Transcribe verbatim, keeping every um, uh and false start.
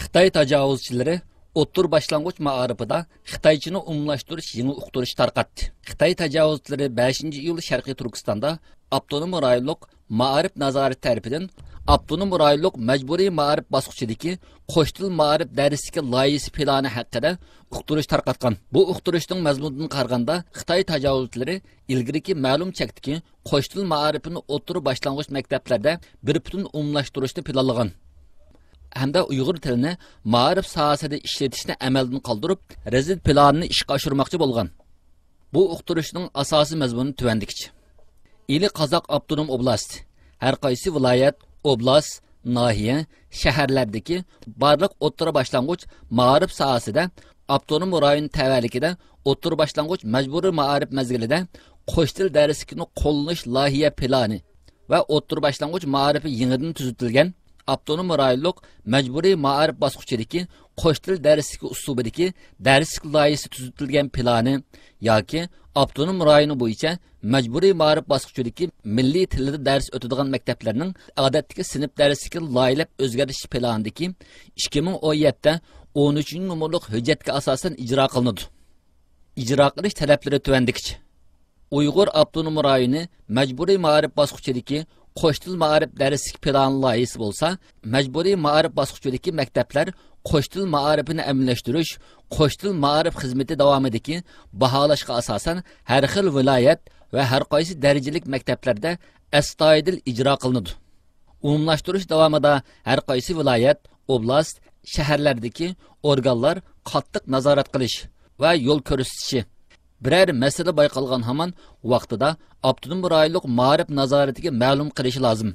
خىتاي تاجاۋۇزچىلىرى ئوتتۇرا باشلانغۇچ مائارىپىدا خىتايچىنى ئومۇملاشتۇرۇش يېڭى ئۇقتۇرۇشى تارقاتتى. خىتاي تاجاۋۇزچىلىرى بەشىنچى ئىيۇل شەرقىي تۈركىستاندا ئاپتونوم رايونلۇق مائارىپ نازارىتى تەرىپىدىن ئاپتونوم رايونلۇق مەجبۇرىي مائارىپ باسقۇچىدىكى قوش تىل مائارىپ دەرسلىكى لايىھىسى پىلانى ھەققىدە ئۇقتۇرۇش تارقاتقان. بۇ ئۇقتۇرۇشنىڭ مەزمۇنىدىن قارىغاندا، خىتاي تاجاۋۇزچىلىرى ئىلگىرىكى مەلۇم چەكتىكى قوش تىل مائارىپىنى ئوتتۇرا باشلانغۇچ مەكتەپلەردە بىر پۈتۈن ئومۇملاشتۇرۇشنى پىلانلىغان ھەمدە ئۇيغۇر تىلىنى مائارىپ ساھەسىدە ئىشلىتىشنى ئەمەلدىن قالدۇرۇپ، رېزىت پىلانىنى ئىشقا ئاشۇرماقچى بولغان. بۇ ئۇقتۇرۇشنىڭ ئاساسىي مەزمۇنى تۆۋەندىكىچە. ئىلى قازاق ئاپتونوم ئوبلاست، ھەر قايسى ۋىلايەت، ئوبلاست، ناھىيە، شەھەرلەردىكى بارلىق ئوتتۇرا باشلانغۇچ مائارىپ ساھەسىدە ئاپتونوم رايون تەۋەلىكىدە ئوتتۇرا باشلانغۇچ مەجبۇرىي مائارىپ مەزگىلىدە قوش تىل دەرسلىكىنى قوللىنىش لايىھە پىلانى ۋە ئوتتۇرا باشلانغۇچ مائارىپى يېڭىدىن تۈزىتىلگەن ئاپتونوم رايونلۇق مەجبۇرىي مائارىپ باسقۇچىدىكى قوش تىل دەرسلىكى ئۇسلۇبىدىكى دەرسلىك لايىھىسى تۈزىتىلگەن پىلانى ياكى ئاپتونوم رايونى بويىچە مەجبۇرىي مائارىپ باسقۇچىدىكى مىللىي تىلدا دەرس ئۆتىدىغان مەكتەپلەرنىڭ ئادەتتىكى سىنىپ دەرسلىكىنى لايىھەلەپ ئۆزگەرتىش پىلانىدىكى ئىككى مىڭ ئون يەتتە ئون ئۈچىنچى نومۇرلۇق ھۆججەتكە ئاساسەن ئىجرا قىلىنىدۇ. ئىجرا قىلىش تەلەپلىرى تۆۋەندىكىچە. ئۇيغۇر ئاپتونوم رايونى مەجبۇرىي مائارىپ باسقۇچىدىكى قوش تىل مائارىپ دەرسلىك پىلانى لايىھىسى بولسا، مەجبۇرىي مائارىپ باسقۇچىدىكى مەكتەپلەر قوش تىل مائارىپىنى ئەمەلىيلەشتۈرۈش، قوش تىل مائارىپ خىزمىتى داۋامىدىكى باھالاشقا ئاساسەن ھەر خىل ۋىلايەت ۋە ھەر قايسى دەرىجىلىك مەكتەپلەردە ئەستايىدىل ئىجرا قىلىنىدۇ. ئومۇملاشتۇرۇش داۋامىدا ھەر قايسى ۋىلايەت، ئوبلاست، شەھەرلەردىكى ئورگانلار قاتتىق نازارەت قىلىش ۋە يول كۆرسىتىشى، بىرەر مەسىلە بايقالغان ھامان ۋاقتىدا ئاپتونوم رايونلۇق مائارىپ نازارىتىگە مەلۇم قىلىشى لازىم.